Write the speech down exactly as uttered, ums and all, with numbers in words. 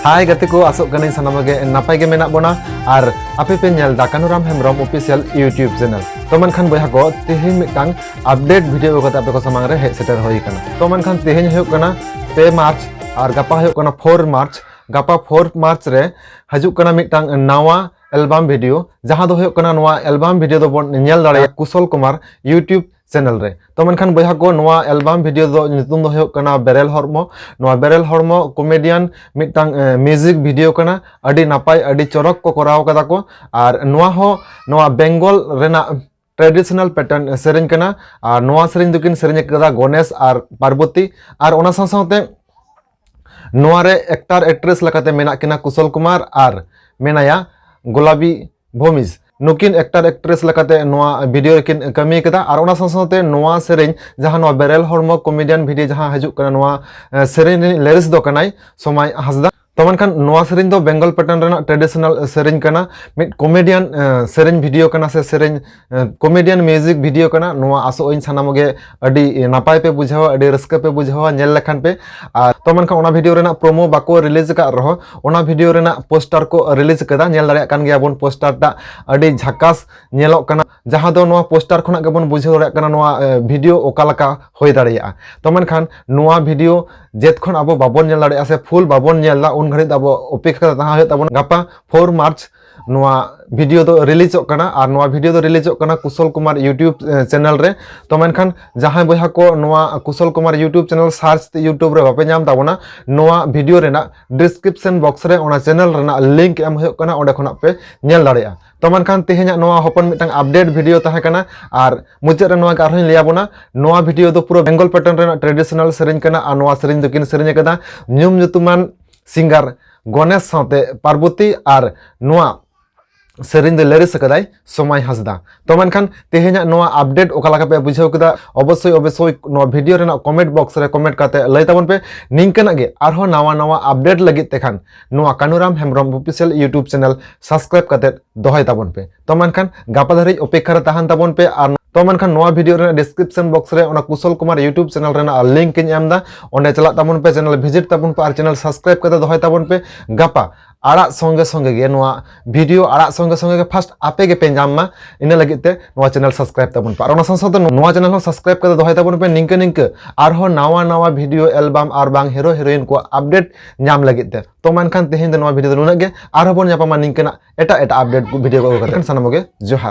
ᱦᱟᱭ ᱜᱟᱛᱮ ᱠᱚ, ᱟᱥᱚᱜ ᱠᱟᱹᱱᱟᱹᱧ ᱥᱟᱱᱟᱢ ᱜᱮ ᱱᱟᱯᱟᱭ ᱜᱮ ᱢᱮᱱᱟᱜ ᱵᱚᱱᱟ᱾ ᱟᱨ ᱟᱯᱮ ᱯᱮ ᱧᱮᱞ ᱫᱟ ᱠᱟᱹᱱᱩᱨᱟᱢ ᱦᱮᱢᱵᱨᱚᱢ ᱚᱯᱷᱤᱥᱤᱭᱟᱞ YouTube ᱪᱮᱱᱮᱞ᱾ ᱛᱚ ᱢᱮᱱᱠᱷᱟᱱ ᱵᱚᱭᱦᱟ ᱠᱚ, ᱛᱮᱦᱮᱧ ᱢᱤᱫᱴᱟᱝ ᱟᱯᱰᱮᱴ ᱵᱷᱤᱰᱤᱭᱳ ᱠᱟᱛᱮ ᱟᱯᱮ ᱠᱚ ᱥᱟᱢᱟᱝ ᱨᱮ ᱦᱮᱡ ᱥᱮᱴᱮᱨ ᱦᱩᱭ ᱠᱟᱱᱟ᱾ ᱛᱚ ᱢᱮᱱᱠᱷᱟᱱ ᱛᱮᱦᱮᱧ ᱦᱩᱭᱩᱜ ᱠᱟᱱᱟ ᱯᱮ ᱢᱟᱨᱪ ᱟᱨ ᱜᱟᱯᱟ ᱦᱩᱭᱩᱜ ᱠᱟᱱᱟ ᱯᱷᱳᱨ ᱢᱟᱨᱪ᱾ ᱜᱟᱯᱟ ᱯᱷᱳᱨ ᱢᱟᱨᱪ ᱨᱮ ᱦᱤᱡᱩᱜ ᱠᱟᱱᱟ ᱢᱤᱫᱴᱟᱝ ᱱᱟᱣᱟ ᱮᱞᱵᱟᱢ ᱵᱷᱤᱰᱤᱭᱳ, ᱡᱟᱦᱟᱸ ᱫᱚ ᱦᱩᱭᱩᱜ ᱠᱟᱱᱟ, ᱱᱚᱣᱟ ᱮᱞᱵᱟᱢ ᱵᱷᱤᱰᱤᱭᱳ ᱫᱚᱵᱚᱱ ᱧᱮᱞ ᱫᱟᱲᱮᱭᱟᱜᱼᱟ ᱠᱩᱥᱚᱞ ᱠᱩᱢᱟᱨ YouTube ᱪᱮᱱᱮᱞ ᱨᱮ᱾ ᱛᱚ ᱢᱮᱱᱠᱷᱟᱱ ᱵᱚᱭᱦᱟ ᱠᱚ, ᱱᱚᱣᱟ ᱮᱞᱵᱟᱢ ᱵᱷᱤᱰᱤᱭᱳ ᱫᱚ ᱧᱩᱛᱩᱢ ᱫᱚ ᱦᱩᱭᱩᱜ ᱠᱟᱱᱟ ᱵᱮᱨᱮᱞ ᱦᱚᱲᱢᱚ᱾ ᱱᱚᱣᱟ ᱵᱮᱨᱮᱞ ᱦᱚᱲᱢᱚ ᱠᱚᱢᱮᱰᱤᱭᱟᱱ ᱢᱤᱫᱴᱟᱝ ᱢᱤᱣᱡᱤᱠ ᱵᱷᱤᱰᱤᱭᱳ ᱠᱟᱱᱟ᱾ ᱟᱹᱰᱤ ᱱᱟᱯᱟᱭ, ᱟᱹᱰᱤ ᱪᱚᱨᱚᱠ ᱠᱚ ᱠᱚᱨᱟᱣ ᱠᱟᱫᱟ ᱠᱚ᱾ ᱟᱨ ᱱᱚᱣᱟ ᱦᱚᱸ ᱱᱚᱣᱟ ᱵᱮᱝᱜᱚᱞ ᱨᱮᱱᱟᱜ ᱴᱨᱮᱰᱤᱥᱚᱱᱟᱞ ᱯᱮᱴᱟᱨᱱ ᱥᱮᱨᱮᱧ ᱠᱟᱱᱟ᱾ ᱟᱨ ᱱᱚᱣᱟ ᱥᱮᱨᱮᱧ ᱫᱚᱠᱤᱱ ᱥᱮᱨᱮᱧ ᱟᱠᱟᱫᱟ ᱜᱚᱱᱮᱥ ᱟᱨ ᱯᱟᱨᱵᱚᱛᱤ᱾ ᱟᱨ ᱚᱱᱟ ᱥᱟᱶ ᱥᱟᱶᱛᱮ ᱱᱚᱣᱟ ᱨᱮ ᱮᱠᱴᱟᱨ ᱮᱠᱴᱨᱮᱥ ᱞᱮᱠᱟᱛᱮ ᱢᱮᱱᱟᱜ ᱠᱤᱱᱟ ᱠᱩᱥᱚᱞ ᱠᱩᱢᱟᱨ ᱟᱨ ᱢᱮᱱᱟᱭᱟ ᱜᱳᱞᱟᱵᱤ ᱵᱷᱳᱢᱤᱡᱽ᱾ ᱱᱩᱠᱤᱱ ᱮᱠᱴᱟᱨ ᱮᱠᱴᱨᱮᱥ ᱞᱮᱠᱟᱛᱮ ᱱᱚᱣᱟ ᱵᱷᱤᱰᱤᱭᱳ ᱨᱮᱠᱤᱱ ᱠᱟᱹᱢᱤ ᱠᱟᱫᱟ᱾ ᱟᱨ ᱚᱱᱟ ᱥᱟᱶ ᱥᱟᱶᱛᱮ ᱱᱚᱣᱟ ᱥᱮᱨᱮᱧ, ᱡᱟᱦᱟᱸ ᱱᱚᱣᱟ ᱵᱮᱨᱮᱞ ᱦᱚᱲᱢᱚ ᱠᱚᱢᱮᱰᱤᱭᱟᱱ ᱵᱷᱤᱰᱤᱭᱳ ᱡᱟᱦᱟᱸ ᱦᱤᱡᱩᱜ ᱠᱟᱱᱟ, ᱱᱚᱣᱟ ᱥᱮᱨᱮᱧ ᱨᱤᱱᱤᱡ ᱞᱤᱨᱤᱠᱥ ᱫᱚ ᱠᱟᱱᱟᱭ ᱥᱚᱢᱟᱭ ᱦᱟᱸᱥᱫᱟ᱾ ᱛᱚ ᱢᱮᱱᱠᱷᱟᱱ ᱱᱚᱣᱟ ᱥᱮᱨᱮᱧ ᱫᱚ ᱵᱮᱝᱜᱚᱞ ᱯᱮᱴᱟᱨᱱ ᱨᱮᱱᱟᱜ ᱴᱨᱮᱰᱤᱥᱚᱱᱟᱞ ᱥᱮᱨᱮᱧ ᱠᱟᱱᱟ, ᱢᱤᱫ ᱠᱚᱢᱮᱰᱤᱭᱟᱱ ᱥᱮᱨᱮᱧ ᱵᱷᱤᱰᱤᱭᱳ ᱠᱟᱱᱟ ᱥᱮ ᱥᱮᱨᱮᱧ ᱠᱚᱢᱮᱰᱤᱭᱟᱱ ᱢᱤᱣᱡᱤᱠ ᱵᱷᱤᱰᱤᱭᱳ ᱠᱟᱱᱟ᱾ ᱱᱚᱣᱟ ᱟᱥᱚᱜ ᱟᱹᱧ ᱥᱟᱱᱟᱢ ᱜᱮ ᱟᱹᱰᱤ ᱱᱟᱯᱟᱭ ᱯᱮ ᱵᱩᱡᱷᱟᱹᱣᱟ, ᱟᱹᱰᱤ ᱨᱟᱹᱥᱠᱟᱹ ᱯᱮ ᱵᱩᱡᱷᱟᱹᱣᱟ ᱧᱮᱞ ᱞᱮᱠᱷᱟᱱ ᱯᱮ᱾ ᱟᱨ ᱛᱚ ᱢᱮᱱᱠᱷᱟᱱ ᱚᱱᱟ ᱵᱷᱤᱰᱤᱭᱳ ᱨᱮᱱᱟᱜ ᱯᱨᱳᱢᱳ ᱵᱟᱠᱚ ᱨᱤᱞᱤᱡᱽ ᱟᱠᱟᱫ ᱨᱮᱦᱚᱸ, ᱚᱱᱟ ᱵᱷᱤᱰᱤᱭᱳ ᱨᱮᱱᱟᱜ ᱯᱳᱥᱴᱟᱨ ᱠᱚ ᱨᱤᱞᱤᱡᱽ ᱟᱠᱟᱫᱟ᱾ ᱧᱮᱞ ᱫᱟᱲᱮᱭᱟᱜ ᱠᱟᱱ ᱜᱮᱭᱟ ᱵᱚᱱ, ᱯᱳᱥᱴᱟᱨ ᱴᱟᱜ ᱟᱹᱰᱤ ᱡᱷᱟᱠᱟᱥ ᱧᱮᱞᱚᱜ ᱠᱟᱱᱟ, ᱡᱟᱦᱟᱸ ᱫᱚ ᱱᱚᱣᱟ ᱯᱳᱥᱴᱟᱨ ᱠᱷᱚᱱᱟᱜ ᱜᱮᱵᱚᱱ ᱵᱩᱡᱷᱟᱹᱣ ᱫᱟᱲᱮᱭᱟᱜ ᱠᱟᱱᱟ ᱱᱚᱣᱟ ᱵᱷᱤᱰᱤᱭᱳ ᱚᱠᱟ ᱞᱮᱠᱟ ᱦᱩᱭ ᱫᱟᱲᱮᱭᱟᱜᱼᱟ᱾ ᱛᱚ ᱢᱮᱱᱠᱷᱟᱱ ᱱᱚᱣᱟ ᱵᱷᱤᱰᱤᱭᱳ ᱡᱮᱛ ᱠᱷᱚᱱ ᱟᱵᱚ ᱵᱟᱵᱚᱱ ᱧᱮᱞ ᱫᱟᱲᱮᱭᱟᱜᱼᱟ ᱥᱮ ᱯᱷᱩᱞ ᱵᱟᱵᱚᱱ ᱧᱮᱞ ᱫᱟ, ᱩᱱ ᱜᱷᱟᱹᱲᱤᱡ ᱫᱚ ᱟᱵᱚ ᱚᱯᱮᱠᱠᱷᱟ ᱠᱟᱛᱮ ᱛᱟᱦᱮᱸ ᱦᱩᱭᱩᱜ ᱛᱟᱵᱚᱱᱟ᱾ ᱜᱟᱯᱟ ᱯᱷᱳᱨ ᱢᱟᱨᱪ ᱱᱚᱣᱟ ᱵᱷᱤᱰᱤᱭᱳ ᱫᱚ ᱨᱤᱞᱤᱡᱚᱜ ᱠᱟᱱᱟ᱾ ᱟᱨ ᱱᱚᱣᱟ ᱵᱷᱤᱰᱤᱭᱳ ᱫᱚ ᱨᱤᱞᱤᱡᱚᱜ ᱠᱟᱱᱟ ᱠᱩᱥᱚᱞ ᱠᱩᱢᱟᱨ YouTube ᱪᱮᱱᱮᱞ ᱨᱮ᱾ ᱛᱚ ᱢᱮᱱᱠᱷᱟᱱ ᱡᱟᱦᱟᱸᱭ ᱵᱚᱭᱦᱟ ᱠᱚ ᱱᱚᱣᱟ ᱠᱩᱥᱚᱞ ᱠᱩᱢᱟᱨ YouTube ᱪᱮᱱᱮᱞ ᱥᱟᱨᱪ ᱛᱮ YouTube ᱨᱮ ᱵᱟᱯᱮ ᱧᱟᱢ ᱛᱟᱵᱚᱱᱟ, ᱱᱚᱣᱟ ᱵᱷᱤᱰᱤᱭᱳ ᱨᱮᱱᱟᱜ ᱰᱤᱥᱠᱨᱤᱯᱥᱚᱱ ᱵᱚᱠᱥ ᱨᱮ ᱚᱱᱟ ᱪᱮᱱᱮᱞ ᱨᱮᱱᱟᱜ ᱞᱤᱝᱠ ᱮᱢ ᱦᱩᱭᱩᱜ ᱠᱟᱱᱟ, ᱚᱸᱰᱮ ᱠᱷᱚᱱᱟᱜ ᱯᱮ ᱧᱮᱞ ᱫᱟᱲᱮᱭᱟᱜᱼᱟ᱾ ᱛᱚ ᱢᱮᱱᱠᱷᱟᱱ ᱛᱮᱦᱮᱧᱟᱜ ᱱᱚᱣᱟ ᱦᱚᱯᱚᱱ ᱢᱤᱫᱴᱟᱝ ᱟᱯᱰᱮᱴ ᱵᱷᱤᱰᱤᱭᱳ ᱛᱟᱦᱮᱸ ᱠᱟᱱᱟ᱾ ᱟᱨ ᱢᱩᱪᱟᱹᱫ ᱨᱮ ᱱᱚᱣᱟ ᱜᱮ ᱟᱨᱦᱚᱸᱧ ᱞᱟᱹᱭ ᱟᱵᱚᱱᱟ, ᱱᱚᱣᱟ ᱵᱷᱤᱰᱤᱭᱳ ᱫᱚ ᱯᱩᱨᱟᱹ ᱵᱮᱝᱜᱚᱞ ᱯᱮᱴᱟᱨᱱ ᱨᱮᱱᱟᱜ ᱴᱨᱮᱰᱤᱥᱚᱱᱟᱞ ᱥᱮᱨᱮᱧ ᱠᱟᱱᱟ᱾ ᱟᱨ ᱱᱚᱣᱟ ᱥᱮᱨᱮᱧ ᱫᱚᱠᱤᱱ ᱥᱮᱨᱮᱧ ᱟᱠᱟᱫᱟ ᱧᱩᱢ ᱧᱩᱛᱩᱢᱟᱱ ᱥᱤᱝᱜᱟᱨ ᱜᱚᱱᱮᱥ ᱥᱟᱶᱛᱮ ᱯᱟᱨᱵᱚᱛᱤ᱾ ᱟᱨ ᱱᱚᱣᱟ ᱥᱮᱨᱮᱧ ᱫᱚ lyrics ᱟᱠᱟᱫᱟᱭ ᱥᱚᱢᱟᱭ ᱦᱟᱸᱥᱫᱟ᱾ ᱛᱚ ᱢᱮᱱᱠᱷᱟᱱ ᱛᱮᱦᱮᱧᱟᱜ ᱱᱚᱣᱟ update ᱚᱠᱟ ᱞᱮᱠᱟ ᱯᱮ ᱵᱩᱡᱷᱟᱹᱣ ᱠᱮᱫᱟ, ᱚᱵᱚᱥᱥᱳᱭ ᱚᱵᱚᱥᱥᱳᱭ ᱱᱚᱣᱟ video ᱨᱮᱱᱟᱜ comment box ᱨᱮ comment ᱠᱟᱛᱮ ᱞᱟᱹᱭ ᱛᱟᱵᱚᱱ ᱯᱮ᱾ ᱱᱤᱝᱠᱟᱹᱱᱟᱜ ᱜᱮ ᱟᱨᱦᱚᱸ ᱱᱟᱣᱟ ᱱᱟᱣᱟ update ᱞᱟᱹᱜᱤᱫ ᱛᱮ ᱠᱷᱟᱱ ᱱᱚᱣᱟ ᱠᱟᱱᱩᱨᱟᱢ Hembrom official YouTube channel subscribe ᱠᱟᱛᱮ ᱫᱚᱦᱚᱭ ᱛᱟᱵᱚᱱ ᱯᱮ᱾ ᱛᱚ ᱢᱮᱱᱠᱷᱟᱱ ᱜᱟᱯᱟ ᱫᱷᱟᱹᱨᱤᱡ ᱚᱯᱮᱠᱠᱷᱟ ᱨᱮ ᱛᱟᱦᱮᱱ ᱛᱟᱵᱚᱱ ᱯᱮ᱾ ᱟᱨ ᱛᱚ ᱢᱮᱱᱠᱷᱟᱱ ᱱᱚᱣᱟ video ᱨᱮᱱᱟᱜ description box ᱨᱮ ᱚᱱᱟ ᱠᱩᱥᱚᱞ ᱠᱩᱢᱟᱨ YouTube channel ᱨᱮᱱᱟᱜ link ᱤᱧ ᱮᱢ ᱮᱫᱟ, ᱚᱸᱰᱮ ᱪᱟᱞᱟᱜ ᱛᱟᱵᱚᱱ ᱯᱮ, channel visit ᱛᱟᱵᱚᱱ ᱯᱮ ᱟᱨ channel subscribe ᱠᱟᱛᱮ ᱫᱚᱦᱚᱭ ᱛᱟᱵᱚᱱ ᱯᱮ᱾ ᱜᱟᱯᱟ ᱟᱲᱟᱜ ᱥᱚᱸᱜᱮ ᱥᱚᱸᱜᱮ ᱜᱮ ᱱᱚᱣᱟ video ᱟᱲᱟᱜ ᱥᱚᱸᱜᱮ ᱥᱚᱸᱜᱮ ᱜᱮ first ᱟᱯᱮ ᱜᱮᱯᱮ ᱧᱟᱢ ᱢᱟ, ᱤᱱᱟᱹ ᱞᱟᱹᱜᱤᱫ ᱛᱮ ᱱᱚᱣᱟ channel subscribe ᱛᱟᱵᱚᱱ ᱯᱮ᱾ ᱟᱨ ᱚᱱᱟ ᱥᱟᱶ ᱥᱟᱶᱛᱮ ᱱᱚᱣᱟ channel ᱦᱚᱸ subscribe ᱠᱟᱛᱮ ᱫᱚᱦᱚᱭ ᱛᱟᱵᱚᱱ ᱯᱮ᱾ ᱱᱤᱝᱠᱟᱹ ᱱᱤᱝᱠᱟᱹ ᱟᱨᱦᱚᱸ ᱱᱟᱣᱟ ᱱᱟᱣᱟ video, album ᱟᱨ ᱵᱟᱝ hero heroine ᱠᱚᱣᱟᱜ update ᱧᱟᱢ ᱞᱟᱹᱜᱤᱫ ᱛᱮ᱾ ᱛᱚ ᱢᱮᱱᱠᱷᱟᱱ ᱛᱮᱦᱮᱧ ᱫᱚ ᱱᱚᱣᱟ video ᱫᱚ ᱱᱩᱱᱟᱹᱜ ᱜᱮ, ᱟᱨᱦᱚᱸ ᱵᱚᱱ ᱧᱟᱯᱟᱢᱟ ᱱᱤᱝᱠᱟᱹᱱᱟᱜ ᱮᱴᱟᱜ ᱮᱴᱟᱜ update video ᱠᱚ ᱟᱹᱜᱩ ᱠᱟᱛᱮ᱾ ᱥᱟᱱᱟᱢ ᱠᱚᱜᱮ ᱡᱚᱦᱟᱨ᱾